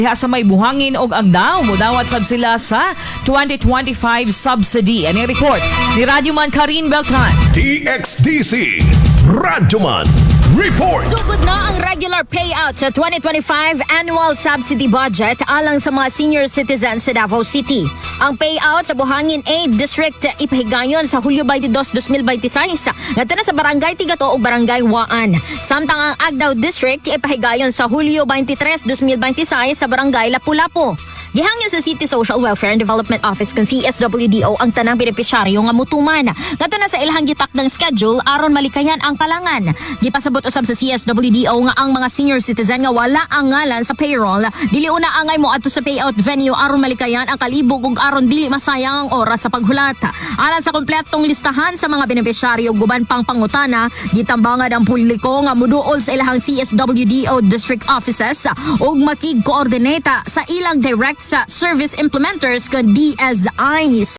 Diha sa may Buhangin og Agdao, mudawat sab sila sa 2025 subsidy. Ani report ni Radyoman Karin Beltran. DXDC Radyoman Report. Sugod na ang regular payout sa 2025 annual subsidy budget alang sa mga senior citizens sa Davao City. Ang payout sa Buhangin A District ipahigayon sa Hulyo 22, 2026 ngadto na sa Barangay Tigato ug Barangay Waan. Samtang ang Agdao District ipahigayon sa Hulyo 23, 2026 sa Barangay Lapu-Lapu. Gihangyo sa City Social Welfare and Development Office kung CSWDO ang tanang benepisyaryo nga mutuman ngadto na sa ilahang gitakdang schedule aron malikayan ang kalangan. Gipasabot usab sa CSWDO nga ang mga senior citizen nga wala ang ngalan sa payroll dili una angay mo adto sa payout venue aron malikayan ang kalibog ug aron dili masayang ang oras sa paghulat. Alang sa kompletong listahan sa mga benepisyaryo ug uban pang pangutana, gitambangan ang publiko nga muduol sa ilahang CSWDO district offices ug makig-coordinate sa ilang direct sa service implementers kon DSIs.